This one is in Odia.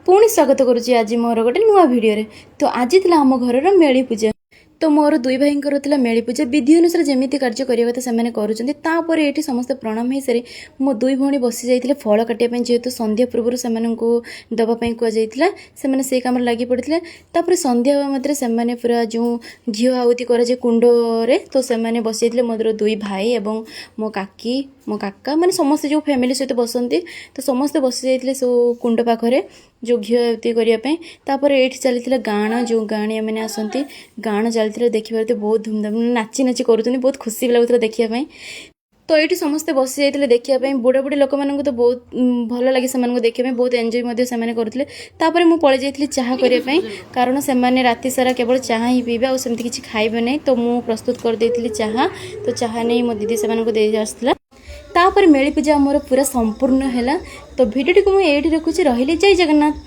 ପୁଣି ସ୍ୱାଗତ କରୁଛି ଆଜି ମୋର ଗୋଟେ ନୂଆ ଭିଡ଼ିଓରେ। ତ ଆଜି ଥିଲା ଆମ ଘରର ମେଳି ପୂଜା। ତ ମୋର ଦୁଇ ଭାଇଙ୍କର ଥିଲା ମେଳି ପୂଜା। ବିଧି ଅନୁସାରେ ଯେମିତି କାର୍ଯ୍ୟ କରିବା କଥା ସେମାନେ କରୁଛନ୍ତି। ତାପରେ ଏଇଠି ସମସ୍ତେ ପ୍ରଣାମ ହେଇସାରି ମୋ ଦୁଇ ଭଉଣୀ ବସି ଯାଇଥିଲେ ଫଳ କାଟିବା ପାଇଁ। ଯେହେତୁ ସନ୍ଧ୍ୟା ପୂର୍ବରୁ ସେମାନଙ୍କୁ ଦେବା ପାଇଁ କୁହାଯାଇଥିଲା, ସେମାନେ ସେଇ କାମରେ ଲାଗି ପଡ଼ିଥିଲେ। ତାପରେ ସନ୍ଧ୍ୟା ହେବା ମାତ୍ରେ ସେମାନେ ପୁରା ଯେଉଁ ଘିଅ ଆହୁତି କରାଯାଏ କୁଣ୍ଡରେ, ତ ସେମାନେ ବସିଯାଇଥିଲେ। ମୋର ଦୁଇ ଭାଇ ଏବଂ ମୋ କାକି, ମୋ କାକା, ମାନେ ସମସ୍ତେ ଯେଉଁ ଫ୍ୟାମିଲି ସହିତ ବସନ୍ତି, ତ ସମସ୍ତେ ବସି ଯାଇଥିଲେ ସବୁ କୁଣ୍ଡ ପାଖରେ ଯେଉଁ ଘିଅ ଆହୁତି କରିବା ପାଇଁ। ତାପରେ ଏଇଠି ଚାଲିଥିଲା ଗାଣ, ଯେଉଁ ଗାଣିଆ ମାନେ ଆସନ୍ତି, ଗାଣ ଚାଲିଥିଲା। ଦେଖିପାରୁଥିବେ, ବହୁତ ଧୁମଧାମ ନାଚି ନାଚି କରୁଛନ୍ତି। ବହୁତ ଖୁସି ବି ଲାଗୁଥିଲା ଦେଖିବା ପାଇଁ। ତ ଏଇଠି ସମସ୍ତେ ବସି ଯାଇଥିଲେ ଦେଖିବା ପାଇଁ। ବୁଢ଼ା ବୁଢ଼ୀ ଲୋକମାନଙ୍କୁ ତ ବହୁତ ଭଲ ଲାଗେ ସେମାନଙ୍କୁ ଦେଖିବା ପାଇଁ। ବହୁତ ଏନ୍ଜୟ ମଧ୍ୟ ସେମାନେ କରୁଥିଲେ। ତାପରେ ମୁଁ ପଳେଇ ଯାଇଥିଲି ଚାହା କରିବା ପାଇଁ, କାରଣ ସେମାନେ ରାତି ସାରା କେବଳ ଚାହା ହିଁ ପିଇବେ ଆଉ ସେମିତି କିଛି ଖାଇବେ ନାହିଁ। ତ ମୁଁ ପ୍ରସ୍ତୁତ କରିଦେଇଥିଲି ଚାହା। ତ ଚାହା ନେଇ ମୋ ଦିଦି ସେମାନଙ୍କୁ ଦେଇ ଆସିଥିଲା। ତାପରେ ମେଳି ପୂଜା ଆମର ପୁରା ସମ୍ପୂର୍ଣ୍ଣ ହେଲା। ତ ଭିଡ଼ିଓଟିକୁ ମୁଁ ଏଇଠି ରଖୁଛି। ରହିଲି, ଜୟ ଜଗନ୍ନାଥ।